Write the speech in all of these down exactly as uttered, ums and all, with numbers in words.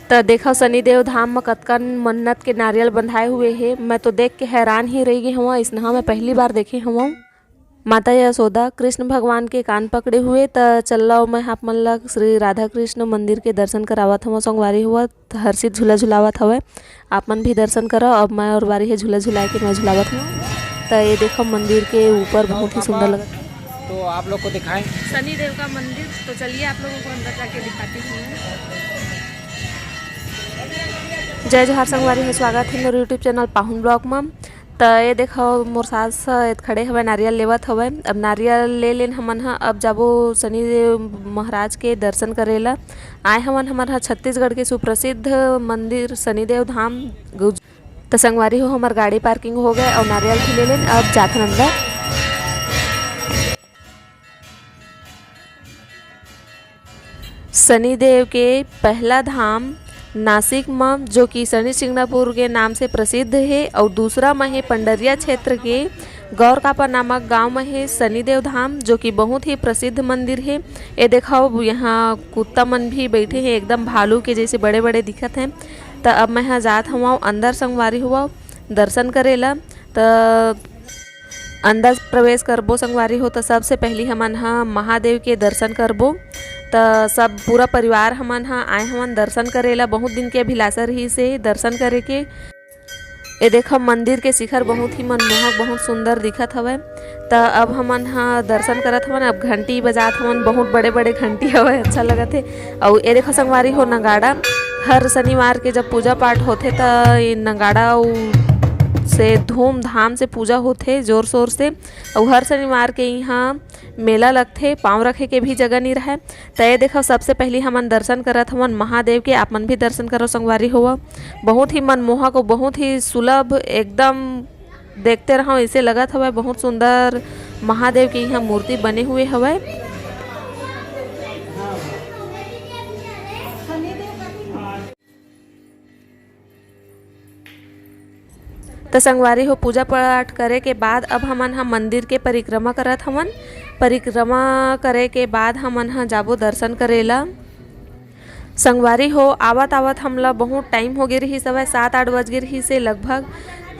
त देखव, शनिदेव धाम म कतकन मन्नत के नारियल बंधाए हुए हे। मैं तो देख के हैरान ही रह गे हवं, इसनहा मैं पहली बार देखे हवं। माता यशोदा कृष्ण भगवान के कान पकड़े हुए। त चलव, मैं आप मन ला श्री राधा कृष्ण मंदिर के दर्शन करावत हवं। संगवारी हो, हर्षित झूला झुलावत हवय, आप मन भी दर्शन करव। अब मैं और बारी हे झूला झुलाए के, मैं झुलावत हवं। त ये देखव, मंदिर के ऊपर बहुत ही सुंदर लगत। तो आप लोग को दिखाएं शनिदेव का मंदिर। तो चलिए, आप लोगों को अंदर जाके दिखाती हूँ मैं। जय जोहार संगवारी हो, स्वागत हे मोर YouTube चैनल पाहुन ब्लॉग म। त ये देखव, मोर सास ह एत खड़े हवय, नारियल लेवत हवय। अब नारियल ले लेन हमन ह, अब जाबो शनिदेव महाराज के दर्शन करे ला। आए हवन हमन ह छत्तीसगढ़ के सुप्रसिद्ध मंदिर शनिदेव धाम गुज-, त संगवारी हो, हमर गाड़ी पार्किंग हो गए और नारियल भी ले लेन, अब जाथन अंदर। शनिदेव के पहला धाम नासिक म, जो कि शनि शिंगणापुर के नाम से प्रसिद्ध हे, अउ दूसरा म हे पंडरिया क्षेत्र के गौरकापा नामक गांव म हे शनिदेव धाम, जो कि बहुत ही प्रसिद्ध मंदिर हे। ए देखव, यहाँ कुत्ता मन भी बैठे हे, एकदम भालू के जैसे बड़े-बड़े दिखत हे। त अब मैं ह जात हवं अंदर, संगवारी हो, दर्शन करे ला। त अंदर प्रवेश करबो संगवारी हो, त सबसे पहली हमन ह महादेव के दर्शन करबो। त सब पूरा परिवार हमन ह आए हवन दर्शन करे ला। बहुत दिन के अभिलाषा रहिस हे दर्शन करे के। ए देखव, मंदिर के शिखर बहुत ही मनमोहक, बहुत सुंदर दिखत हवय। त अब हमन ह दर्शन करत हवन। अब घंटी बजात हवन, बहुत बड़े-बड़े घंटी हवय, अच्छा लगत हे। अउ ए देखव संगवारी हो, नगाड़ा, हर शनिवार के जब पूजा पाठ होथे, त ये नगाड़ा अउ से धूमधाम से पूजा होथे, जोर शोर से। अउ हर शनिवार के इहाँ मेला लगथे, पाँव रखे के भी जगह नइ रहय। त ये देखव, सबसे पहली हमन दर्शन करत हवन महादेव के, आप मन भी दर्शन करव संगवारी हो। बहुत ही मनमोहक अउ बहुत ही सुलभ, एकदम देखते रहव ऐसे लगत हवय। बहुत सुंदर महादेव के इहाँ मूर्ति बने हुए हवय। त संगवारी हो, पूजा पाठ करे के बाद अब हमन ह मंदिर के परिक्रमा करत हवन। परिक्रमा करे के बाद हमन ह जाबो दर्शन करे ला। संगवारी हो, आवत आवत हमला बहुत टाइम हो गे रिहिस हवय, सात आठ बज गे रिहिस हे लगभग।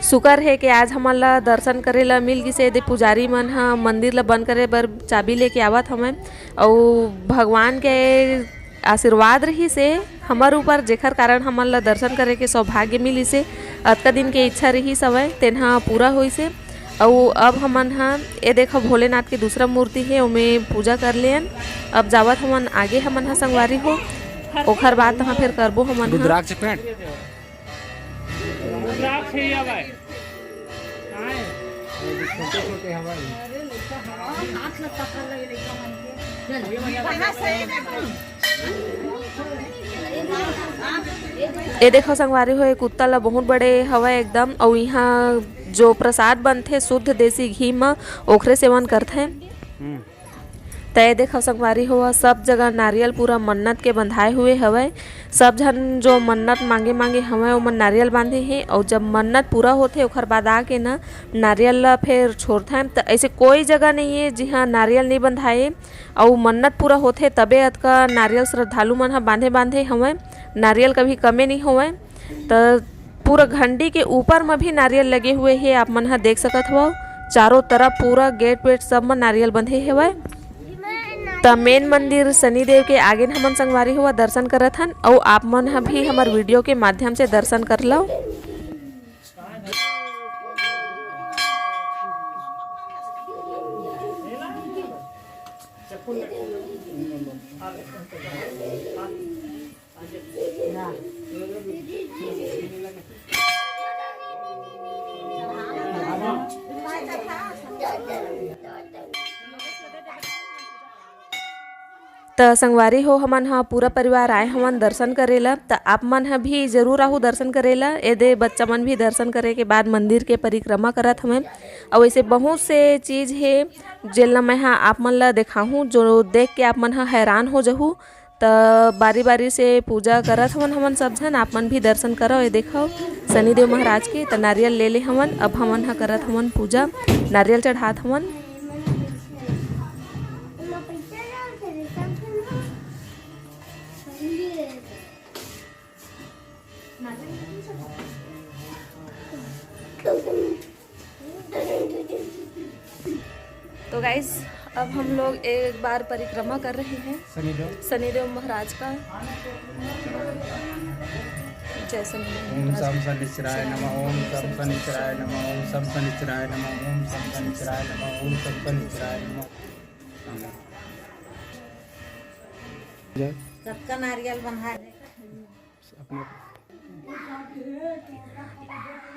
शुक्र हे कि आज हमन ला दर्शन करे ला मिल गिस हे। एदे पुजारी मन ह मंदिर ला बंद करे बर चाबी लेके आवत हवय, अउ भगवान के आशीर्वाद रिहिस हे हमर ऊपर, जेखर कारण हमन ला दर्शन करे के सौभाग्य मिलिस हे। अतका दिन के इच्छा रिहिस हवय, तेन ह पूरा होइस हे। अउ अब हमन ह, ए देखो, भोलेनाथ के दूसरा मूर्ति हे, ओमे पूजा कर लेन। अब जावत हमन आगे, हमन ह संगवारी हो, ओखर बाद तहाँ फिर करबो हमन ह। रुद्राक्ष पेंट। रुद्राक्ष हे या भाई? छोटे छोटे हवाई। ए देखो संगवारी हो, ए कुत्ता ला बहुत बड़े हवय एकदम, अउ इहाँ जो प्रसाद बनथे शुद्ध देसी घी म, ओखरे सेवन करथे। हम्म। त ए देखो संगवारी हो, सब जगह नारियल पूरा मन्नत के बंधाए हुए हवय। सब झन जो मन्नत मांगे मांगे हवय, ओमन नारियल बांधे हे, अउ जब मन्नत पूरा होथे, ओखर बाद आके न नारियल ला फेर छोड़थन। त ऐसे कोई जगह नहीं है जिहाँ नारियल नहीं बंधाए। अउ मन्नत पूरा होथे तबे अतका नारियल श्रद्धालु मन ह बांधे बांधे हवय। नारियल कभी कमे नहीं होवय। त पूरा घंटी के ऊपर म भी नारियल लगे हुए हे, आप मन ह देख सकत हवव। चारों तरफ पूरा गेट वेट सब म नारियल बंधे हवय। त मेन मंदिर शनिदेव के आगे हमन संगवारी हो दर्शन करत हन, अउ आप मन ह भी हमर वीडियो के माध्यम से दर्शन कर लव। त संगवारी हो, हमन ह पूरा परिवार आए हवन दर्शन करे ला। त आप मन ह भी जरूर आहू दर्शन करे ला। एदे बच्चा मन भी दर्शन करे के बाद मंदिर के परिक्रमा करत हवय। अउ ऐसे बहुत से चीज हे, जेन ला मैं ह आप मन ला देखाहूँ, जो देख के आप मन ह हैरान हो जहू। त बारी बारी से पूजा करत हवन हमन सब झन, आप मन भी दर्शन करव। ए देखव, शनिदेव महाराज के त नारियल ले ले हवन। अब हमन ह करत हवन पूजा, नारियल चढ़ात हवन। तो गाइस, अब हम लोग एक बार परिक्रमा कर रहे हैं शनिदेव महाराज का। जय शनिदेव ओम महाराज। शम शनिश्चराय नमः, ओम शम शनिश्चराय नमः, ओम शम शनिश्चराय नमः, ओम शम शनिश्चराय नमः, ओम शम शनिश्चराय नमः। सबका नारियल बना है।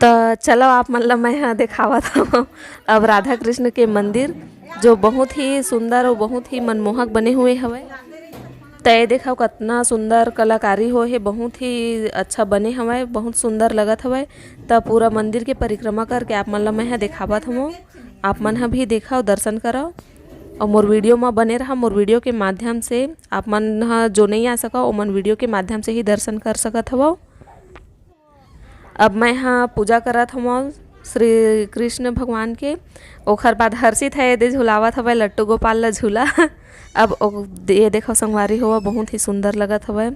त चलो, आप मन ल मैं ह देखावत हवं अब राधा कृष्ण के मंदिर, जो बहुत ही सुंदर और बहुत ही मनमोहक बने हुए हवय। त ये देखव, कतना सुंदर कलाकारी होए हे, बहुत ही अच्छा बने हवय, बहुत सुंदर लगत हवय। त पूरा मंदिर के परिक्रमा करके आप मन ल मैं ह देखावत हवं। आप मन ह भी देखव, दर्शन करव और मोर वीडियो म बने रहा। मोर वीडियो के माध्यम से आप मन ह जो नहीं आ सका, ओमन वीडियो के माध्यम से ही दर्शन कर सकत हवव। अब मैं ह पूजा करत हवं श्री कृष्ण भगवान के। ओखर बाद हर्षित ह एदे झुलावत हवय लट्टू गोपाल ल झूला। अब ओ, ये देखो संगवारी हो, बहुत ही सुंदर लगत हवय।